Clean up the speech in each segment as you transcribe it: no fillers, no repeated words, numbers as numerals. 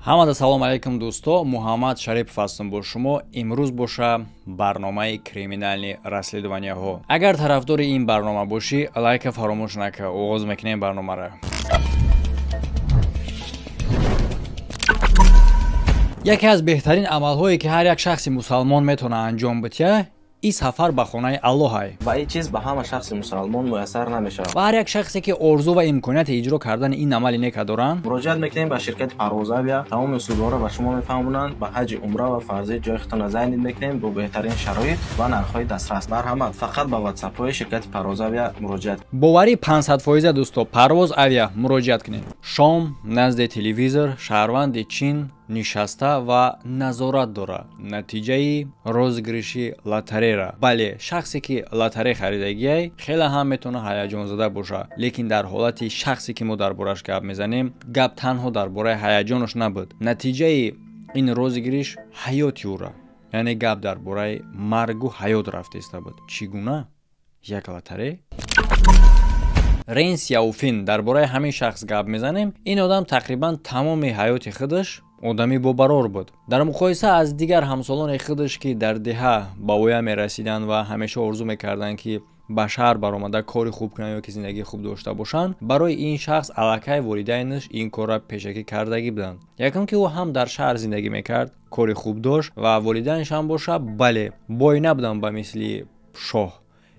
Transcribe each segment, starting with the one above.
Ҳамада салом алейкум, дӯсто. Муҳаммад Шарипов ҳастам бо шумо. Имрӯз боша барномаи криминальный расследованияҳо. Агар тарафдори ин барнома бошӣ, лайка фаромӯш накар. Оғоз мекунем барномаро. Яке аз беҳтарин амалҳое, ки ҳар як шахси мусалмон метавонад анҷом бития, ин сафар ба хонаи Аллоҳай. Ва ин чиз ба ҳама шахси мусалмон муяссар намешавад. Ва ҳар як шахсе, ки орзу ва имконияти иҷро кардани ин амали нека доранд, муроҷиат мекунем ба ширкати Парвоз Авиа. Тамоми усулҳоро ба шумо мефаҳмонанд. Ба ҳаҷи умра ва фарзӣ ҷои худтонро зайнид мекунем бо беҳтарин шароит ва нархҳои дастрас. Марҳамат, фақат ба ватсапҳои ширкати Парвоз Авиа муроҷиат. Боварӣ 500%, дӯсто, Парвоз Авиа муроҷиат кунед. Шом назди телевизор шаҳрванди Чин нишаста ва назорат дорад натиҷаи розыгрыши лотарера. Бале, шахсе, ки лотаре харидагиай, хеле ҳам метавонад ҳаяҷонзада бошад, лекин дар ҳолати шахсе, ки мо дар бораш гап мезанем, гап танҳо дар бораи ҳаяҷонаш набуд. Натиҷаи ин розыгрыш ҳаёти ӯра, яъне гап дар бораи маргу ҳаёт рафтеста буд. Чӣ гуна як лотаре? Рен Сяофин, дар бораи ҳамин шахс гап мезанем. Ин одам тақрибан тамоми ҳаёти худаш одами бобарор буд. Дар муқоиса аз дигар ҳамсолони худаш, ки дар деҳа ба воя мерасиданд ва ҳамеша орзу мекарданд, ки ба шаҳр баромада кори хуб кунанд ё ки зиндагии хуб дошта бошанд, барои ин шахс аллакай волидайнаш ин корра пешакӣ кардагӣ буданд. Якум, ки ӯ ҳам дар шаҳр зиндагӣ мекард, кори хуб дошт ва волидайнаш ҳам боша, бале, бой набуданд ба мисли шоҳ,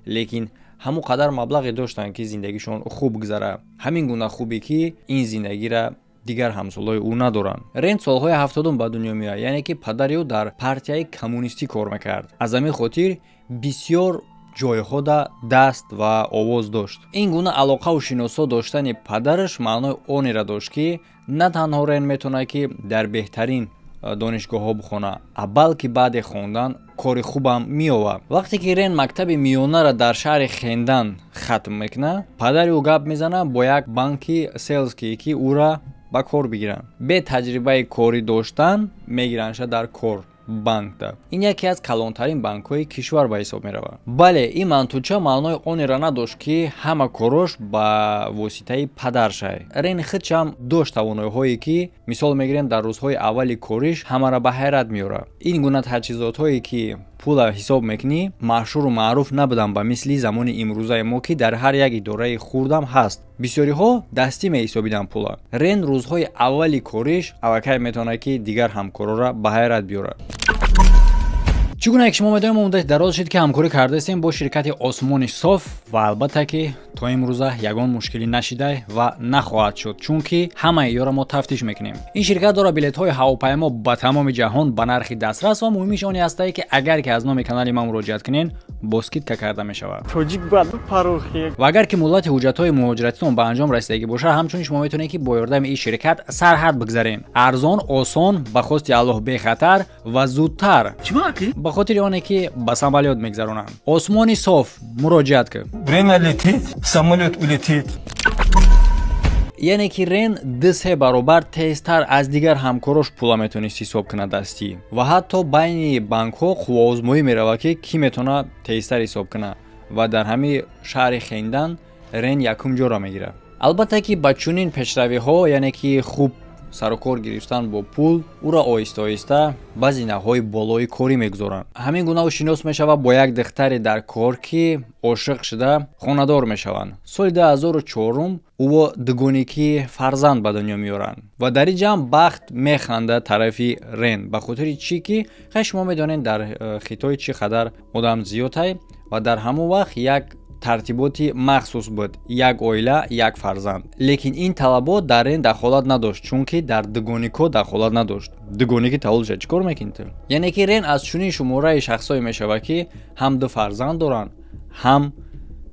лекин ҳамон қадар маблағе доштанд, ки зиндагишон хуб гузара. Ҳамин гуна хубе, ки ин зиндагира дигар ҳамсолҳои ӯ надоранд. Рен солҳои 70 ба дунё меояд, яъне ки падари ӯ дар партияи коммунистӣ кор мекард. Аз ҳамин хотир бисёр ҷойҳода даст ва овоз дошт. Ин гуна алоқаву шиносо доштани падараш маънои онеро дошт, ки на танҳо Рен метавонад, ки дар беҳтарин донишгоҳҳо бихона, балки баъде хондан кори хубам меовард. Вақте ки Рен мактаби миёнаро дар шаҳри Хендан хатм мекунад, падари ӯ гап мезанад бо як банки селский, ки ӯра ба кор бигиранд. Бе таҷрибаи корӣ доштан мегирандша дар кор банкда. Ин яке аз калонтарин банкҳои кишвар ба ҳисоб меравад. Бале, ин мантуча маънои онеро надошт, ки ҳама корош ба воситаи падаршай. Рен худшам дошт тавоноиҳое, ки мисол мегирем, дар рӯзҳои аввали кориш ҳамаро ба ҳайрат меорад. Ин гуна таҷҳизотҳое, ки пула ҳисоб мекунӣ, машҳуру маъруф набуданд ба мисли замони имрӯзаи мо, ки дар ҳар як идораи хурдам ҳаст. Бисёриҳо дастӣ меҳисобиданд пула. Рен рӯзҳои аввали кориш аллакай метавонад, ки дигар ҳамкорора ба ҳайрат биёрад. Чӣ гуна ки шумо медонед, мо муддати дароз шуд, ки ҳамкорӣ кардаистем бо ширкати Осмони Соф ва албатта, ки то имрӯза ягон мушкилӣ нашидай ва нахоҳад шуд, чунки ҳамаи ёро мо тафтиш мекунем. Ин ширкат дорад билетҳои ҳавопаймо ба тамоми ҷаҳон ба нархи дастрас ва муҳимиш оне ҳастае, ки агар ки аз номи канали ман муроҷиат кунед, бо скидка карда мешавад. Тоҷик бояд парохи. Ва агар ки муҳлати ҳуҷҷатҳои муҳоҷиратитон ба анҷом расидагӣ бошад, ҳамчунин шумо метавонед, ки бо ёрдами ин ширкат сарҳад бигзаред. Арзон, осон, ба хости Аллоҳ бехатар ва зудтар. Ба хотири оне, ки ба самолёт мегзаронанд. Осмони Соф, муроҷиат кун. Время летит, самолёт улетит. Яъне ки Рен 2-3 баробар тезтар аз дигар ҳамкорош пула метавонист ҳисоб кунад дастӣ ва ҳатто байни банкҳо қувваозмоӣ меравад, ки кӣ метавонад тезтар ҳисоб кунад, ва дар ҳамин шаҳри Хендан Рен якум ҷоро мегирад. Албатта, ки ба чунин пешравиҳо, яъне ки хуб сарукор гирифтан бо пул, ӯро оҳиста-оҳиста ба зинаҳои болои корӣ мегузоранд. Ҳамин гуна ӯ шинос мешавад бо як духтаре дар кор, ки ошиқ шуда хонадор мешаванд. Соли 2004 ӯ дугоникӣ фарзанд ба дунё меоранд ва дар ин ҷамъ бахт механдад тарафи Рен, ба хотири чӣ, ки хай шумо медонед, дар Хитой чӣ қадар одам зиёдтай ва дар ҳамон вақт як тартиботи махсус буд: як оила, як фарзанд. Лекин ин талабот дар Рен дахолат надошт, чунки дар дугоникҳо дахолат надошт. Дугоники таваллуд шад, чӣ кор мекунӣ ту? Яъне ки Рен аз чунин шумораи шахсое мешавад, ки ҳам ду фарзанд доранд, ҳам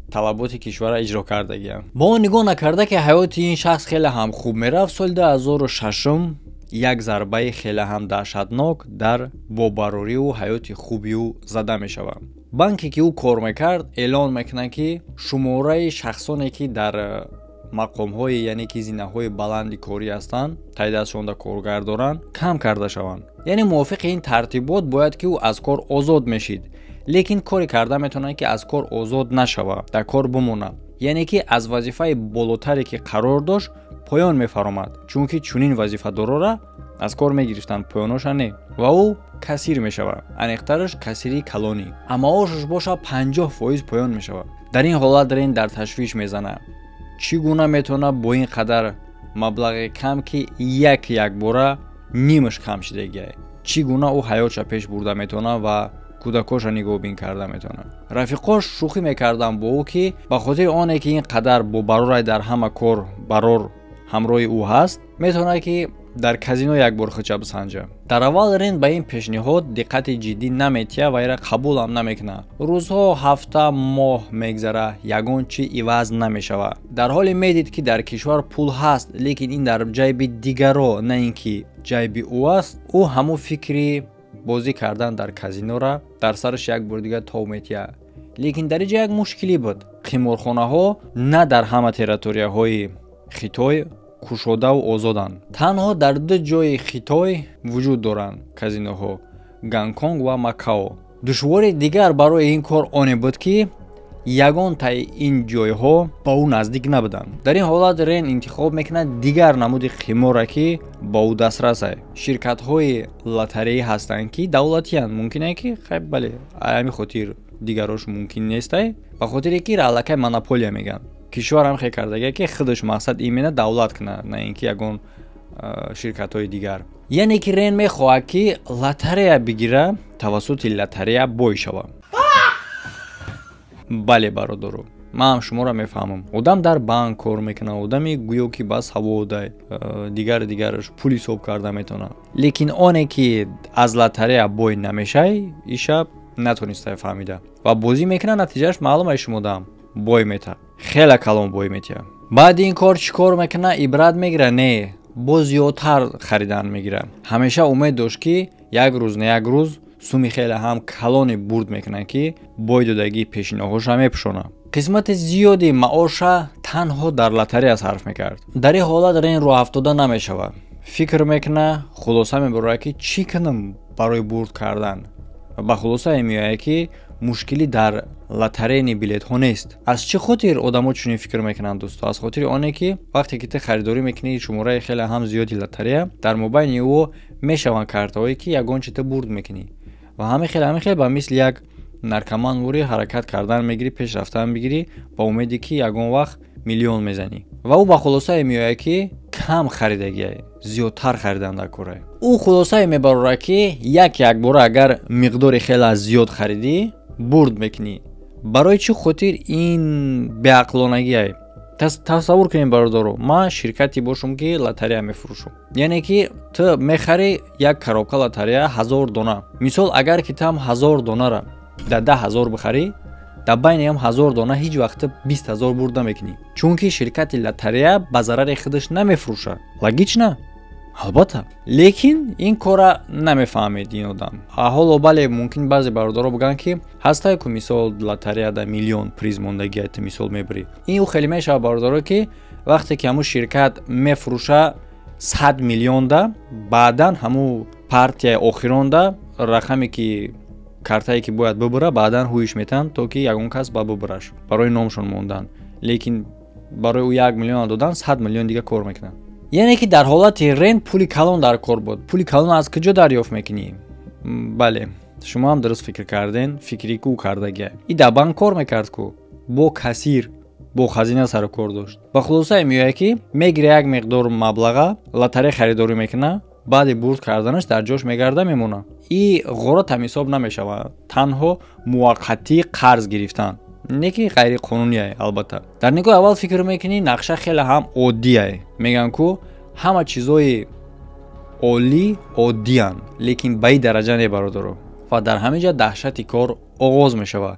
талаботи кишварро иҷро кардагианд. Бо он нигоҳ накарда, ки ҳаёти ин шахс хеле ҳам хуб мерафт, соли 2006 як зарбаи хеле ҳам даҳшатнок дар бобарорию ҳаёти хуби ӯ зада мешавад. Банке, ки ӯ кор мекард, эълон мекунад, ки шумораи шахсоне, ки дар мақомҳои, яъне ки зинаҳои баланди корӣ ҳастанд, таи дастшонда коргар доранд, кам карда шаванд. Яъне мувофиқи ин тартибот бояд, ки ӯ аз кор озод мешид, лекин коре карда метавонад, ки аз кор озод нашавад, дар кор бимонад. Яъне ки аз вазифаи болотаре, ки қарор дошт, поён мефаромад, чунки чунин вазифадорора Аз кор мегирифтанд, поёноша не. Ва ӯ кассир мешавад. Аниқтараш кассири калонӣ. А маошаш боша 50% поён мешавад. Дар ин ҳолат Рен дар ташвиш мезанад. Чӣ гуна метавонад бо ин қадар маблағи кам, ки як якбора нимаш кам шидагиай, чӣ гуна ӯ ҳаётша пеш бурда метавонад ва кӯдакоша нигоҳбин карда метавонад? Рафиқош шӯхӣ мекарданд бо ӯ, ки ба хотири оне ки ин қадар бо барорай дар ҳама кор барор ҳамроҳи ӯ ҳаст, метавонад ки дар казино як бор худша бисанҷа. Дар аввал Рен ба ин пешниҳод диққати ҷиддӣ наметиҳад ва ира қабулам намекунад. Рӯзҳо, ҳафта, моҳ мегзара, ягон чи иваз намешавад. Дар ҳоле медид, ки дар кишвар пул ҳаст, лекин ин дар ҷайби дигаро, на ин ки ҷайби ӯ аст. Ӯ ҳамун фикри бозӣ кардан дар казинора дар сараш як бор дигар тов метиҳад. Лекин дар инҷа як мушкилӣ буд. Қиморхонаҳо на дар ҳама территорияҳои Хитой кушодаву озоданд. Танҳо дар ду ҷои Хитой вуҷуд доранд казиноҳо: Гонконг ва Макао. Душвори дигар барои ин кор оне буд, ки ягон таи ин ҷойҳо ба ӯ наздик набуданд. Дар ин ҳолат Рен интихоб мекунад дигар намуди қимора, ки ба ӯ дастрасай. Ширкатҳои лотареӣ ҳастанд, ки давлатиянд. Мумкине ки хай, бале, ҳамин хотир дигарош мумкин нестай, ба хотире ки аллакай монополия мегӯянд. Кишварам хел кардагия, ки худаш мақсад именно давлат кунад, на ин ки ягон ширкатҳои дигар. Яъне ки Рен мехоҳад, ки лотарея бигира, тавассути лотарея бой шавад. Бале, бародаро, ман ҳам шуморо мефаҳмам. Одам дар банк кор мекунад, одами гӯё ки ба саводай, дигар дигараш пул ҳисоб карда метавонад, лекин оне ки аз лотарея бой намешай, иша натонистай фаҳмида ва бозӣ мекунад. Натиҷааш маълум ай шумодаам: бой метаҳад, хеле калон бой метиҳад. Баъди ин кор чӣ кор мекунад? Ибрат мегирад? Не, боз зиёдтар харидан мегирад. Ҳамеша умед дошт, ки як рӯз не як рӯз суми хеле ҳам калоне бурд мекунад, ки бой додагии пешинаҳоша мепӯшонад. Қисмати зиёди маоша танҳо дар лотарея сарф мекард. Дар ин ҳолат Рен роҳафтода намешавад. Фикр мекунад, хулоса мебарорад, ки чӣ кунам барои бурд кардан. Ба хулосае меояд, ки мушкилӣ дар лотарейни билетҳо нест. Аз чӣ хотир одамо чунин фикр мекунанд, дӯсто? Аз хотири оне ки вақте ки ту харидорӣ мекунӣ шумораи хеле ҳам зиёди лотарея, дар мобайни ӯ мешаванд картаҳое, ки ягон чи ту бурд мекунӣ ва ҳамин хел ба мисли як наркоман вори ҳаракат кардан мегирӣ, пеш рафтан мегирӣ, ба умеде ки ягон вақт миллион мезанӣ. Ва ӯ ба хулосае меояд, ки кам харидагиай, зиёдтар харидан дар корай. Ӯ хулосае мебарорад, ки як якбора агар миқдори хеле зиёд харидӣ, бурд мекунӣ. Барои чӣ хотир ин беақлонагиай? Тасаввур кунем, бародаро, ман ширкате бошам, ки лотарея мефурӯшам. Яъне ки ту мехарӣ як коробка лотарея, 1000 дона. Мисол, агар ки ту ҳам 1000 донара дар 10 000 бихарӣ, дар байни ҳам 1000 дона ҳеҷ вақт 20 000 бурд намекунӣ, чунки ширкати лотарея ба зарари худаш намефурӯшад. Логично, албатта, лекин ин кора намефаҳмед ин одам. Ҳоло, бале, мумкин баъзе бародаро бигӯянд, ки ҳастай ку, мисол, лотарея да миллион приз мондагия, ту мисол мебарӣ. Ин ӯ хеле мешавад, бародаро, ки вақте ки ҳамун ширкат мефурӯша 100 миллионда, баъдан ҳамун партияи охиронда рақаме ки картае ки бояд бибура, баъдан ҳуиш метаҳанд, то ки ягон кас ба бибураш барои номшон мондан. Лекин барои ӯ 1 миллиона додан, 100 миллион дига кор мекунад. Яъне ки дар ҳолати Рен пули калон дар кор буд. Пули калон аз куҷо дарёфт мекунӣ? Бале, шумо ҳам дуруст фикр карден. Фикри ку кардагия и дар банк кор мекард ку, бо кассир, бо хазина сару кор дошт. Ба хулосае меояд, ки мегира як миқдор маблаға, лотарея харидорӣ мекунад, баъди бурд карданаш дар ҷош мегарда мемонад. И ғорат ҳам ҳисоб намешавад, танҳо муваққатӣ қарз гирифтан, не ки ғайриқонуние. Албатта, дар нигоҳи аввал фикр мекунӣ, нақша хеле ҳам оддие. Мегӯянд ку, ҳама чизҳои олӣ оддиянд, лекин ба ин дараҷа не, бародаро. Ва дар ҳамин ҷа даҳшати кор оғоз мешавад.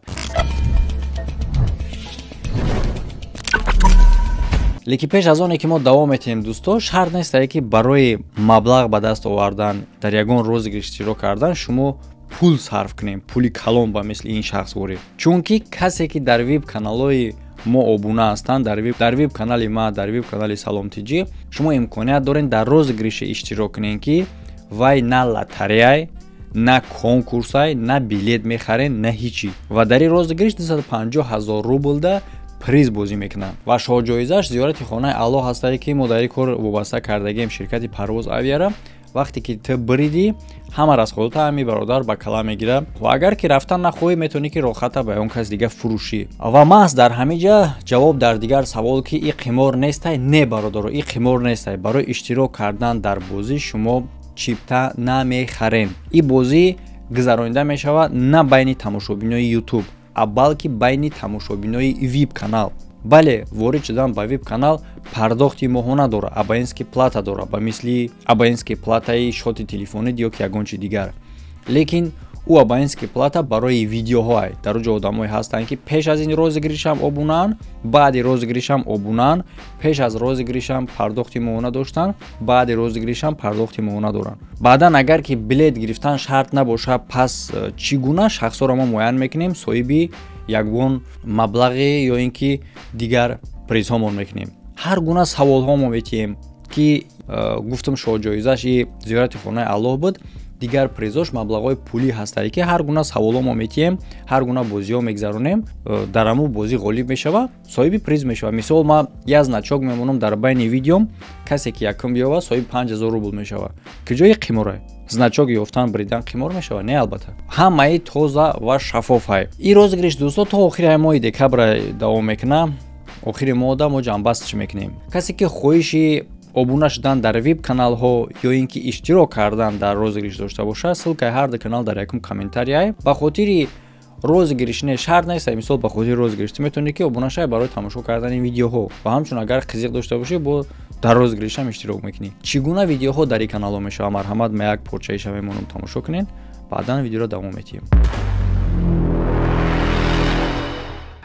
Лекин пеш аз оне ки мо давом метиҳем, дӯсто, шарт нестае, ки барои маблағ ба даст овардан, дар ягон розыгрыш иштирок кардан шумо пул сарф кунем, пули калон, ба мисли ин шахс ворид. Чунки касе ки дар вип каналҳои мо обуна ҳастанд, дар вип канали ма, дар вип канали Салом Тиҷӣ, шумо имконият доред дар розыгрыше иштирок кунем, ки вай на лотареяй, на конкурсай, на билет мехарен, на ҳичи. Ва дар ин розыгрыш 250 ҳазор рублда приз бозӣ мекунанд ва шоҳҷоизааш зиёрати хонаи Аллоҳ ҳастае, ки мо дар ин кор вобаста кардагием ширкати Парвоз Авиара. Вақте ки ту биридӣ, ҳама расходота ҳами бародар ба кала мегира. Ва агар ки рафтан нахоҳӣ, метавонӣ ки роҳхата ба он кас дига фурӯшӣ. Ва маҳз дар ҳамин ҷа ҷавоб дар дигар савол, ки и қимор нестай. Не, бародаро, и қимор нестай. Барои иштирок кардан дар бозӣ шумо чипта намехарен. И бозӣ гузаронида мешавад на байни тамошобинои YouTube, а балки байни тамошобинои VIP канал. Бале, ворид шудан ба VIP канал пардохти моҳона дорад, абонентский плата дорад, ба мисли абонентский платаи шоти телефонӣ ё ки ягон чи дигар. Лекин ӯ абонентский плата барои видеоҳоай. Дар он ҷо одамое ҳастанд, ки пеш аз ин розыгрышам обунаанд, баъди розыгрышам обунаанд, пеш аз розыгрышам пардохти моҳона доштанд, баъди розыгрышам пардохти моҳона доранд. Баъдан агар ки билет гирифтан шарт набошад, пас чӣ гуна шахсҳоро мо муайян мекунем соҳиби ягон маблағе ё ин ки дигар призҳомон мекунем? Ҳар гуна саволҳо мо метиҳем, ки гуфтам, шоҳҷоизаш и зиёрати хонаи Аллоҳ буд, дигар призош маблағҳои пулӣ ҳастанд, ки ҳар гуна саволҳо мо метиҳем, ҳар гуна бозиҳо мегзаронем, дар ҳамун бозӣ ғолиб мешава, соҳиби приз мешава. Мисол, ман як значок мемонам дар байни видеом, касе ки якум биёвад, соҳиби 5000 рубл мешава. Куҷои қиморе? Значок ёфтан, бридан қимор мешава? Не, албатта. Ҳамаи тоза ва шаффофай. Ин розыгрыш, дӯсто, то охири моҳи декабр давом мекунад. Охири моҳда мо ҷамъбаст чӣ мекунем. Касе ки хоҳиши обуна шудан дар вип каналҳо ё ин ки иштирок кардан дар розыгрыш дошта бошад, ссылкаи ҳар ду канал дар якум комментарияй. Ба хотири розыгрыш не, шарт нест. Мисол, ба хотири розыгрыш ту метавонӣ ки обуна шавӣ барои тамошо кардани видеоҳо, ва ҳамчун агар қизиқ дошта бошӣ, бо дар розыгрышам иштирок мекунӣ. Чӣ гуна видеоҳо дар ин каналҳо мешавад, марҳамат, ма як порчаиша мемонам, тамошо кунед, баъдан видеоро давом метиҳем.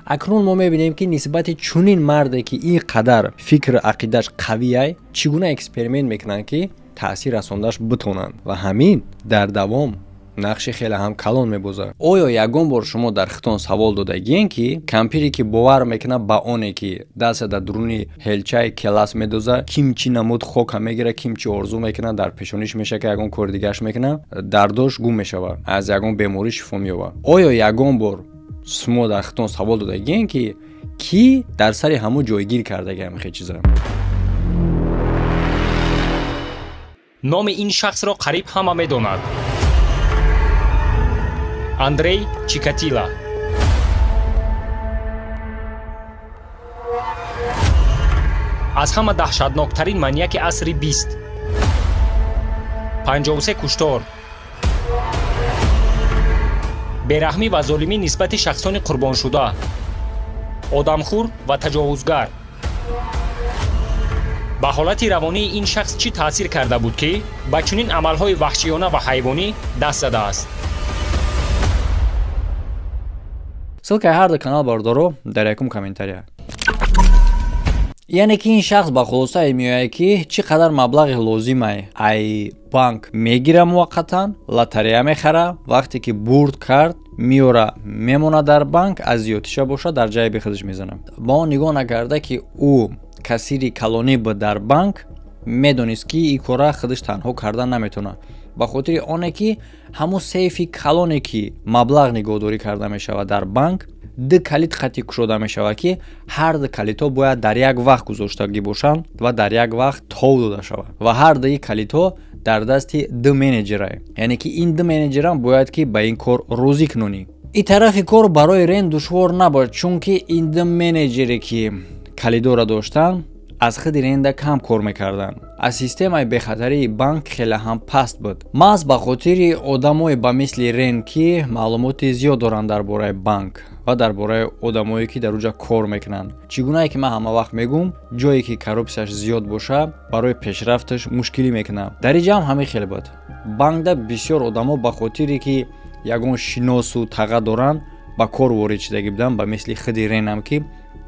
Акнун мо мебинем, ки нисбати чунин марде, ки ин қадар фикру ақидаш қавиай, чӣ гуна эксперимент мекунанд, ки таъсир расондаш битонанд, ва ҳамин дар давом нақши хеле ҳам калон мебозад. Оё ягон бор шумо дар хитон савол додагиен, ки кампире ки бовар мекунад ба оне ки даста дар дуруни ҳелчаи келас медоза, ким чӣ намуд хока мегира, ким чӣ орзу мекунад, дар пешониш меша, ки ягон кори дигараш мекунад, дардош гум мешавад, аз ягон беморӣ шифо меёбад? Оё ягон бор шумо дар хитон савол додагиен, ки кӣ дар сари ҳамун ҷойгир кардаги ҳамихе чиза? Номи ин шахсро қариб ҳама медонад. Андрей Чикатила. Аз ҳама даҳшатноктарин маньяки асри 20. 53 куштор. Бераҳмӣ ва золимӣ нисбати шахсони қурбоншуда, одамхӯр ва таҷовузгар. Ба ҳолати равонии ин шахс чӣ таъсир карда буд, ки ба чунин амалҳои ваҳшиёна ва ҳайвонӣ даст задааст? Ссылкаи ҳар ду канал, бародаро, дар якум комментария. Яъне ки ин шахс ба хулосае меояд, ки чӣ қадар маблағи лозимай ай банк мегира, муваққатан лотарея мехара, вақте ки бурд кард, меёра, мемона дар банк, аз зиёдтиша боша дар ҷайби худаш мезанад. Ба он нигоҳ накарда, ки ӯ кассири калонӣ буд дар банк, медонист, ки ин кора худаш танҳо карда наметавонад, ба хотири оне ки ҳамун сейфи калоне, ки маблағ нигоҳдорӣ карда мешавад дар банк, ду калит хати кушода мешавад, ки ҳар ду калитҳо бояд дар як вақт гузоштагӣ бошанд ва дар як вақт тов дода шавад, ва ҳар дуи калитҳо дар дасти ду менеҷерае. Яъне ки ин ду менеҷерам бояд ки ба ин кор розӣ кунонӣ. Ин тарафи кор барои Рен душвор набуд, чунки ин ду менеҷере, ки калидора доштанд, аз худи Ренда кам кор мекарданд. Аз системаи бехатарии банк хеле ҳам паст буд, маҳз ба хотири одамое ба мисли Рен, ки маълумоти зиёд доранд дар бораи банк ва дар бораи одамое, ки дар уҷа кор мекунанд. Чӣ гунае ки ман ҳама вақт мегӯм, ҷое ки коррупсияш зиёд боша, барои пешрафташ мушкилӣ мекунад. Дар инҷа ҳам ҳамин хел буд. Банкда бисёр одамо ба хотире ки ягон шиносу таға доранд, ба кор ворид шудагӣ буданд, ба мисли худи Ренам, ки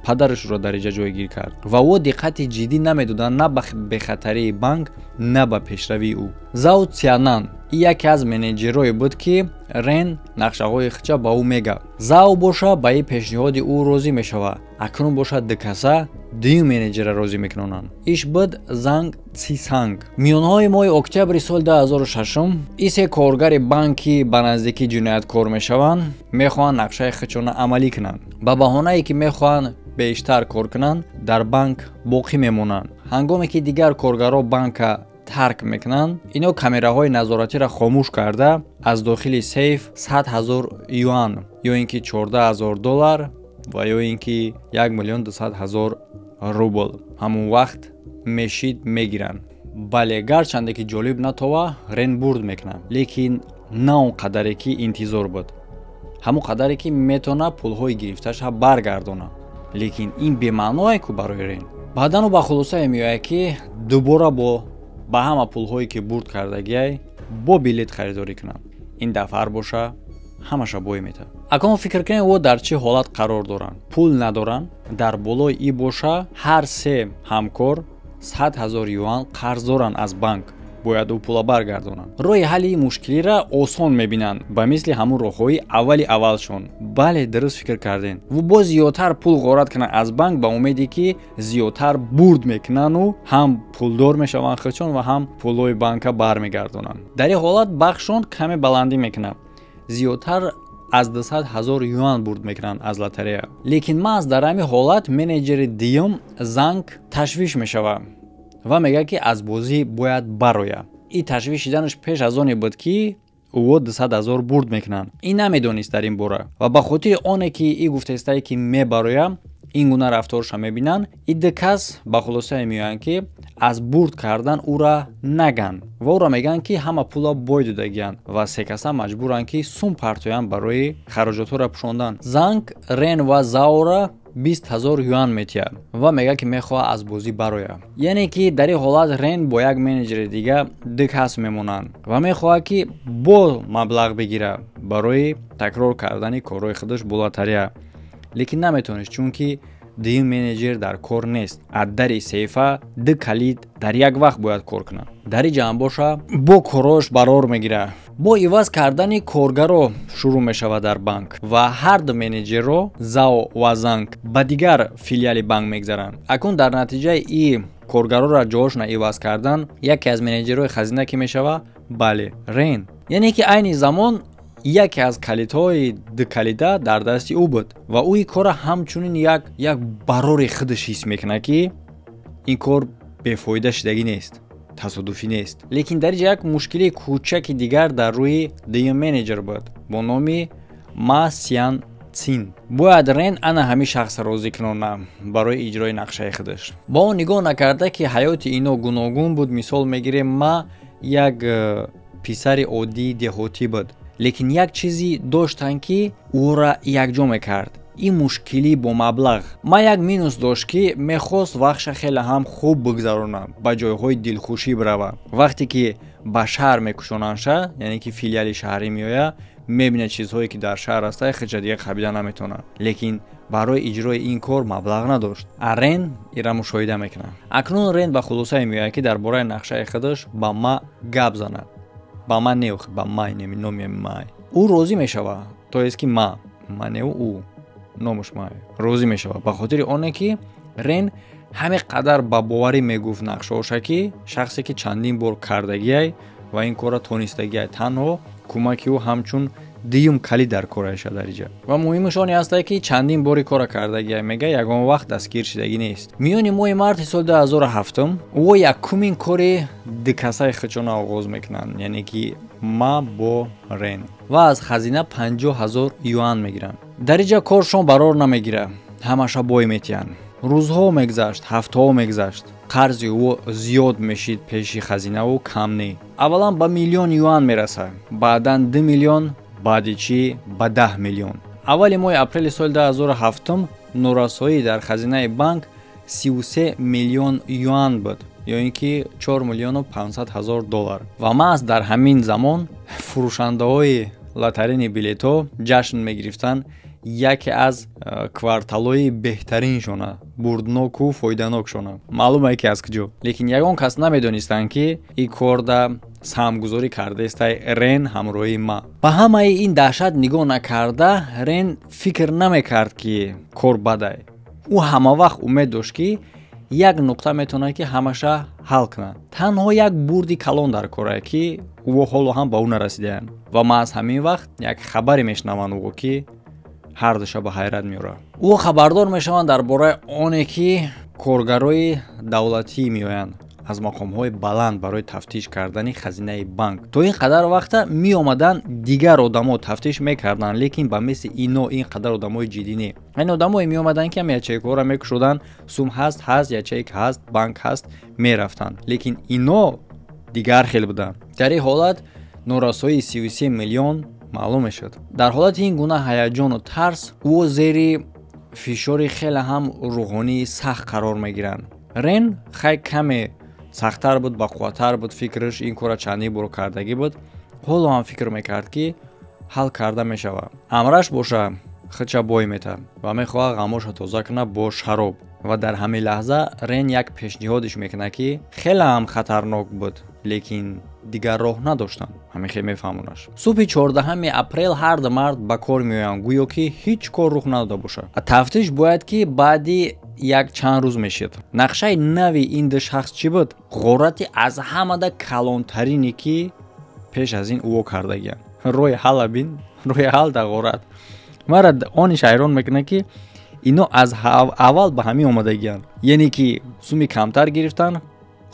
падарашро дар инҷа ҷойгир кард, ва ӯ диққати ҷиддӣ намедоданд на ба бехатарии банк, на ба пешравии ӯ. Зао Цианан яке аз менеҷерое буд, ки Рен нақшаҳои хича ба ӯ мегап. Зао боша ба ин пешниҳоди ӯ розӣ мешавад. Акнун бошад ду каса дуюм менеҷера розӣ мекунонанд. Иш буд Занг Цисанг. Миёнҳои моҳи октябри соли 2006 ин се коргари банки ба наздикӣ ҷинояткор мешаванд, мехоҳанд нақшаи хичона амалӣ кунанд. Ба баҳонае ки мехоҳанд бештар кор кунанд, дар банк боқӣ мемонанд. Ҳангоме ки дигар коргарҳо банка Тарк мекунанд. Ино камераҳои назоратиро хомӯш карда, аз дохили сейф 100 ҳазор юан ё ин ки 14 ҳазор доллар ва ё ин ки 1 миллион 200 ҳазор рубл ҳамон вақт мешид мегиранд. Бале, гарчанде ки ҷолиб натова, Рен бурд мекунад, лекин на он қадаре, ки интизор буд, ҳамон қадаре, ки метавона пулҳои гирифташа баргардона. Лекин ин бемаъное ку барои Рен. Баъдан ӯ ба хулосае меояд, ки дубора бо ба ҳама пулҳое, ки бурд кардагиай, бо билет харидорӣ кунад. Ин дафъар боша, ҳамаша бой метавад. Акнун фикр кунед, ӯ дар чӣ ҳолат қарор доранд. Пул надоранд, дар болои и боша ҳар се ҳамкор 100 ҳазор юан қарз доранд аз банк, бояд ӯ пула баргардонанд. Роҳи ҳалли ин мушкилиро осон мебинанд, ба мисли ҳамун роҳҳои аввали аввалшон. Бале, дуруст фикр кардем, бо зиёдтар пул ғорат кунанд аз банк, ба умеде ки зиёдтар бурд мекунану ҳам пулдор мешаванд худшон ва ҳам пулҳои банка бармегардонанд. Дар ин ҳолат бахшон каме баландӣ мекунад, зиёдтар аз 200 ҳазор юан бурд мекунанд аз лотарея. Лекин маҳз дар ҳамин ҳолат менеҷери дуюм Занг ташвиш мешавад ва мегӯяд, ки аз бозӣ бояд барояд. Ин ташвиш шиданаш пеш аз оне буд, ки ӯ 200 ҳазор бурд мекунанд. Ин намедонист дар ин бора ва ба хотири оне, ки и гуфтаистае, ки мебарояд, ин гуна рафторша мебинанд. И ду кас ба хулосае меоянд, ки аз бурд кардан ӯра наган ва ӯра мегӯянд, ки ҳама пула бой додагиянд ва се каса маҷбуранд, ки сум партоянд барои хароҷотҳоро пӯшондан. Занг Рен ва Заора 20 ҳазор юан метиҳад ва мегӯяд, ки мехоҳад аз бозӣ барояд. Яъне ки дар ин ҳолат Рен бо як менеҷери дига ду кас мемонанд ва мехоҳад, ки бо маблағ бигирад барои такрор кардани корҳои худаш бо лотарея, лекин наметавонист, чунки дуюм менеҷер дар кор нест. Аз дари сейфа ду калид дар як вақт бояд кор кунад. Дар ин ҷамъ боша, бо корош барор мегирад, бо иваз кардани коргаро шурӯъ мешавад дар банк ва ҳар ду менеҷерро, Зао ва Занг, ба дигар филиали банк мегзаранд. Акнун дар натиҷаи и коргароро ҷоошона иваз кардан, яке аз менеҷерҳои хазина ки мешавад? Бале, Рен. Яъне ки айни замон яке аз калидҳои дукалида дар дасти ӯ буд ва ӯ ин корро ҳамчунин як барори худаш ҳис мекунад, ки ин кор бефоида шудагӣ нест, тасодуфӣ нест. Лекин дар инҷа як мушкилии кӯчаки дигар дар рӯи дуюм менеҷер буд бо номи Ма Сиян Цин. Бояд Рен ана ҳамин шахсро розӣ кунона барои иҷрои нақшаи худаш. Ба он нигоҳ накарда, ки ҳаёти ино гуногун буд, мисол мегирем, Ма як писари оддии деҳотӣ буд, лекин як чизе доштанд, ки ӯро якҷо мекард: ин мушкилӣ бо маблағ. Ма як минус дошт, ки мехост вақтша хеле ҳам хуб бигзарона, ба ҷойҳои дилхушӣ бирава. Вақте ки ба шаҳр мекушонандша, яъне ки филиали шаҳрӣ меояд, мебинад чизҳое, ки дар шаҳр аста, хича дига қабида наметавонад, лекин барои иҷрои ин кор маблағ надошт. А Рен ира мушоҳида мекунад. Акнун Рен ба хулосае меояд, ки дар бораи нақшаи худаш ба Ма гап занад. Ба ман не, ба Май, номи Май. Ӯ розӣ мешавад, то есть ки Ма, ма неу, ӯ номаш Май, розӣ мешавад, ба хотири оне ки Рен ҳамин қадар ба боварӣ мегуфт нақшаоша, ки шахсе ки чандин бор кардагиай ва ин корро тонистагиай, танҳо кӯмаки ӯ ҳамчун дуюм калид дар кораша дар иҷа. Ва муҳимаш оне ҳастае, ки чандин бори кора кардагиай, мега, ягон вақт дастгир шудагӣ нест. Миёни моҳи марти соли 2007 ӯ якумин кори дукасаи худшона оғоз мекунанд, яъне ки Ма бо Рен, ва аз хазина 50 ҳазор юан мегиранд. Дар иҷа коршон барор намегирад, ҳамаша бой метиҳанд. Рӯзҳо мегзашт, ҳафтаҳо мегзашт, қарзи ӯ зиёд мешид пеши хазинаву кам не. Аввалан ба миллион юан мерасад, баъдан 2 миллион, баъди чӣ ба 10 миллион. Аввали моҳи апрели соли 2007 норасоӣ дар хазинаи банк 33 миллион юан буд ё ин ки 4 миллиону 500 ҳазор доллар. Ва маҳз дар ҳамин замон фурӯшандаҳои лотарини билетҳо ҷашн мегирифтанд яке аз кварталҳои беҳтариншона, бурдноку фоиданокшона. Маълуме, ки аз куҷо, лекин ягон кас намедонистанд, ки ин корда саҳмгузорӣ кардаистай Рен ҳамроҳи Ма. Ба ҳамаи ин даҳшат нигоҳ накарда, Рен фикр намекард, ки кор бадай. Ӯ ҳамавақт умед дошт, ки як нуқта метавонад, ки ҳамаша ҳал кунад. Танҳо як бурди калон дар корае, ки ӯ ҳоло ҳам ба ӯ нарасидаянд. Ва маҳз ҳамин вақт як хабаре мешунаванд ӯ, ки ҳардуша ба ҳайрат меорад. Ӯ хабардор мешаванд дар бораи оне, ки коргарои давлатӣ меоянд. Аз мақомҳои баланд барои тафтиш кардани хазинаи банк. То ин қадар вақта меомаданд, дигар одамо тафтиш мекарданд, лекин ба мисли ино ин қадар одамои ҷиддӣ не. Ин одамое меомаданд, ки ҳам ячейкаҳоро мекушоданд, сум ҳаст, ҳаст, ячейка ҳаст, банк ҳаст, мерафтанд. Лекин ино дигар хел буданд. Дар ин ҳолат норасоии 33 миллион маълум мешуд. Дар ҳолати ин гуна ҳаяҷону тарс ӯ зери фишори хеле ҳам рӯҳонии сахт қарор мегиранд. Рен хай каме сахттар буд, бақувваттар буд фикраш, ин корра чандин бор кардагӣ буд. Ҳоло ҳам фикр мекард, ки ҳал карда мешавад. Амраш боша худша бой метавад ва мехоҳад ғамоша тоза кунад бо шароб. Ва дар ҳамин лаҳза Рен як пешниҳодиш мекунад, ки хеле ҳам хатарнок буд, лекин дигар роҳ надоштанд. Ҳамин хел мефаҳмонаш. Субҳи 14 апрел ҳар ду мард ба кор меоянд, гӯё ки ҳеҷ кор рух надода бошад. Тафтиш бояд ки баъди як чанд рӯз мешид. Нақшаи нави ин ду шахс чӣ буд? Ғорати аз ҳамада калонтарине, ки пеш аз ин ӯо кардагиянд. Роҳи ҳалла бин, роҳи ҳал дар ғорат. Мара ониш ҳайрон мекунад, ки ино аз аввал ба ҳамин омадагиянд. Яъне ки суми камтар гирифтанд,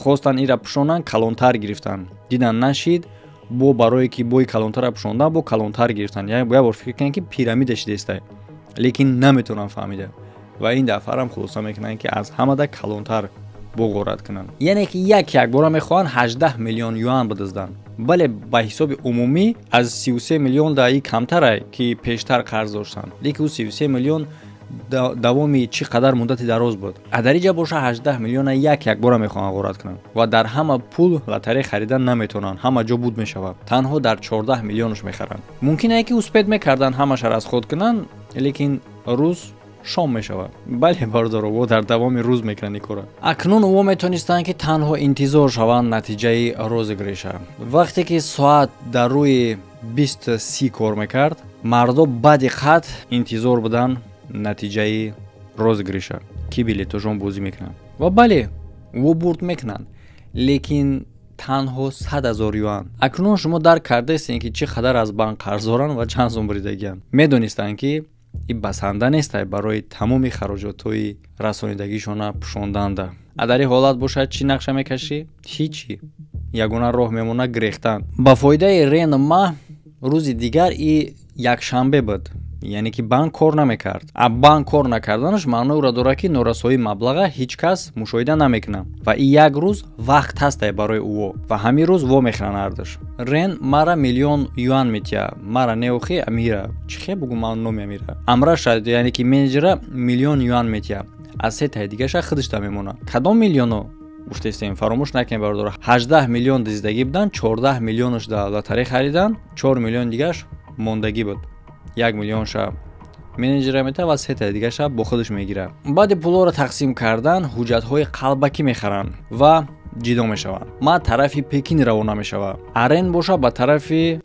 хостанд инра пӯшонанд, калонтар гирифтанд. Дидан нашид, бо барое ки бои калонтарра пӯшондан, бо калонтар гирифтанд. Яъне як бор фикр кунед, ки пирамида шидестай, лекин наметавонанд фаҳмида. Ва ин дафъарам хулоса мекунанд, ки аз ҳамада калонтар боғорат кунанд. Яъне ки як якбора мехоҳанд 18 миллион юан бидизданд. Бале, ба ҳисоби умумӣ аз 33 миллион даи камтарай, ки пештар қарз доштанд. Лекин ӯ 33 миллион давоми чӣ қадар муддати дароз буд. А дар инҷа боша 18 миллиона як якбора мехоҳанд ғорат кунанд ва дар ҳама пул лотарея харидан наметавонанд, ҳама ҷо буд мешавад. Танҳо дар 14 миллионаш мехаранд. Мумкин е ки успеть мекарданд ҳамаша расход кунанд, лекин рӯз шом мешавад. Бале, бародаро, во дар давоми рӯз мекунанд ин корро. Акнун ӯ метонистанд, ки танҳо интизор шаванд натиҷаи розыгрыша. Вақте ки соат дар рӯи 20:30 кор мекард, мардо баъди хат интизор буданд натиҷаи розыгрыша, ки билетошон бозӣ мекунанд. Ва бале, ӯ бурд мекунанд, лекин танҳо 100 ҳазор юан. Акнун шумо дарк кардаистед, ки чӣ қадар аз банк қарздоранд ва чанд сум буридагианд. Медонистанд, ки ин басанда нестай барои тамоми хароҷотҳои расонидагишона пӯшонданда. А дар ин ҳолат бошад чӣ нақша мекашӣ? Ҳичи. Ягона роҳ мемонад гирехтан. Ба фоидаи Рен ма рӯзи дигар и якшанбе буд. Яъне ки банк кор намекард. А банк кор накарданаш маънои ӯро дорад, ки норасоии маблаға ҳеҷ кас мушоҳида намекунад ва и як рӯз вақт ҳастай барои ӯо ва ҳамин рӯз во мехӯранд ҳардуш. Рен мара миллион юан метиҳад. Мара неохи Амира. Чӣ хел бугум ман номи Амира? Амраша, яъне ки менеҷера миллион юан метиҳад. Аз се таи дигаша худаш да мемонад. Кадом миллионо? Гуфтестем, фаромӯш накунед, бародаро. 18 миллион диздагӣ буданд, 14 миллионаш да лотарея харидан, 4 миллион дигаш мондагӣ буд. 1 миллионша менеҷера метавад ва се таи дигаша бо худаш мегирад. Баъди пулҳоро тақсим кардан, ҳуҷҷатҳои қалбакӣ мехаранд ва ҷидо мешаванд. Ма тарафи Пекин равона мешавад. Арен боша ба тарафи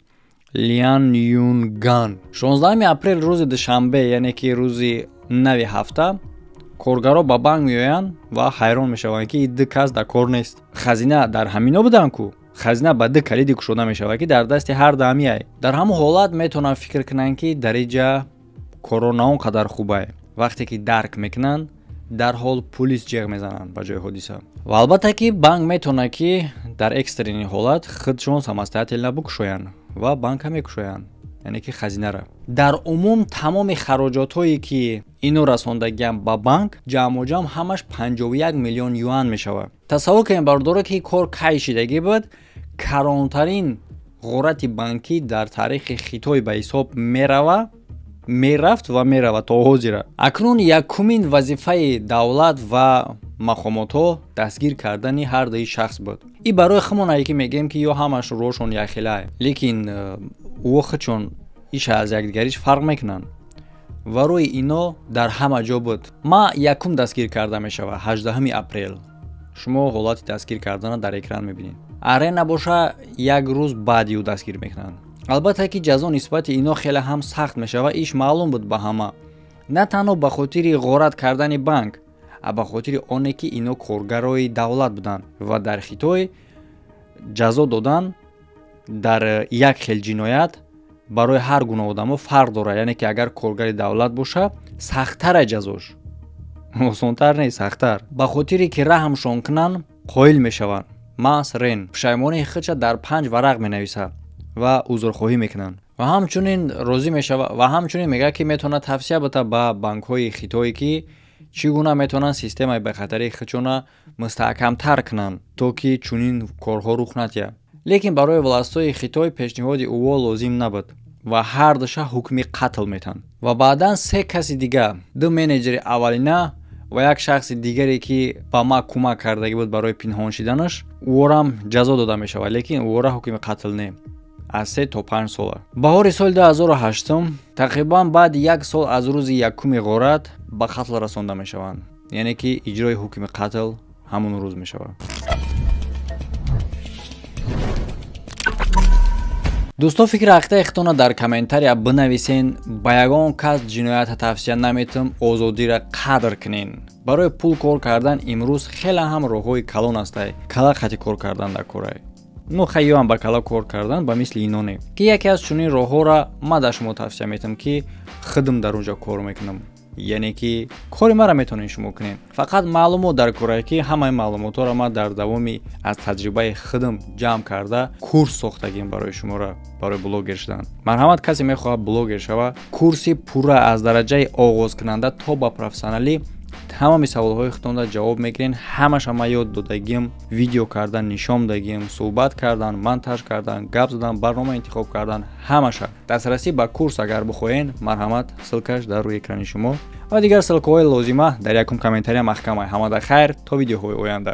Лянюнган. 16 апрел рӯзи душанбе, яъне ки рӯзи нави ҳафта, коргаро ба банк меоянд ва ҳайрон мешаванд, ки ду кас дар кор нест. Хазина дар ҳамино буданд ку. Хазина ба ду калиди кушода мешавад, ки дар дасти ҳар даамияй. Дар ҳамон ҳолат метавонанд фикр кунанд, ки дар инҷа корро на он қадар хубай. Вақте ки дарк мекунанд, дарҳол пулис ҷеғ мезананд ба ҷои ҳодиса. Ва албатта ки банк метавонад, ки дар экстренный ҳолат худшон самостоятельно бикушоянд ва банка мекушоянд, яъне ки хазинара. Дар умум тамоми хароҷотҳое, ки ино расондагиам ба банк, ҷамъу ҷамъ ҳамаш 51 миллион юан мешавад. Тасаввур кунед, бародаро, ки кор кай шидагӣ буд. Калонтарин ғорати банкӣ дар таърихи Хитой ба ҳисоб мерава, мерафт ва меравад то ҳозира. Акнун якумин вазифаи давлат ва мақомотҳо дастгир кардани ҳар дуи шахс буд. И барои хумонае, ки мегӯем, ки ё ҳамаш роҳшон якхелае, лекин ӯо худшон иша аз якдигариш фарқ мекунанд ва рӯи ино дар ҳама ҷо буд. Ма якум дастгир карда мешавад 18 апрел. Шумо ҳолати дастгир кардана дар экран мебинед. Арена боша як рӯз баъди ӯ дастгир мекунанд. Албатта ки ҷазо нисбати ино хеле ҳам сахт мешавад, иш маълум буд ба ҳама. На танҳо ба хотири ғорат кардани банк, а ба хотири оне, ки ино коргарои давлат буданд ва дар Хитой ҷазо додан дар як хел ҷиноят барои ҳар гуна одамо фарқ дорад. Яъне ки агар коргари давлат боша, сахттара ҷазош, осонтар не, сахттар. Ба хотире ки раҳмшон кунанд, Қоил мешаванд. Маҳз Рен пушаймонии худша дар 5 варақ менависад ва узрхоҳӣ мекунанд ва ҳамчунин розӣ мешавад ва ҳамчунин мегӯяд, ки метавонад тавсия бита ба банкҳои хитое, ки чӣ гуна метавонанд системаи бехатарии худшона мустаҳкамтар кунанд, то ки чунин корҳо рух надиҳад. Лекин барои властҳои Хитой пешниҳоди ӯво лозим набуд ва ҳар душа ҳукми қатл метанд. Ва баъдан се каси дига, ду менеҷери аввалина ва як шахси дигаре, ки ба ма кӯмак кардагӣ буд барои пинҳон шиданаш, ӯорам ҷазо дода мешавад, лекин ӯора ҳукми қатл не, аз 3 то 5 сола. Баҳори соли 2008, тақрибан баъди як сол аз рӯзи якуми ғорат, ба қатл расонда мешаванд, яъне ки иҷрои ҳукми қатл ҳамон рӯз мешавад. Дӯсто, фикри ақидаи худтонро дар комментария бинависен. Ба ягон кас ҷиноята тавсия наметам. Озодиро қадр кунен. Барои пул кор кардан имрӯз хеле ҳам роҳҳои калон астай. Кала қати кор кардан дар корай, ну хайёам ба кала кор кардан ба мисли иноне, ки яке аз чунин роҳҳоро ма дар шумо тавсия метам, ки худам дар онҷо кор мекунам, яъне ки кори маро метавонед шумо кунед. Фақат маълумот дар корае, ки ҳамаи маълумотҳоро ман дар давоми аз таҷрибаи худам ҷамъ карда курс сохтагим барои шуморо, барои блогер шудан. Марҳамат, касе мехоҳад блогер шава, курси пурра аз дараҷаи оғозкунанда то ба профессионалӣ, тамоми саволҳои худтонда ҷавоб мегирен. Ҳамаша ман ёд додагим, видео кардан нишон дагим, суҳбат кардан, монтаж кардан, гап задан, барнома интихоб кардан, ҳамаша. Дастрасӣ ба курс агар бихоҳен, марҳамат, ссылкаш дар рӯи экрани шумо ва дигар ссылкаҳои лозима дар якум комментария маҳкамай. Ҳамада хайр, то видеоҳои оянда.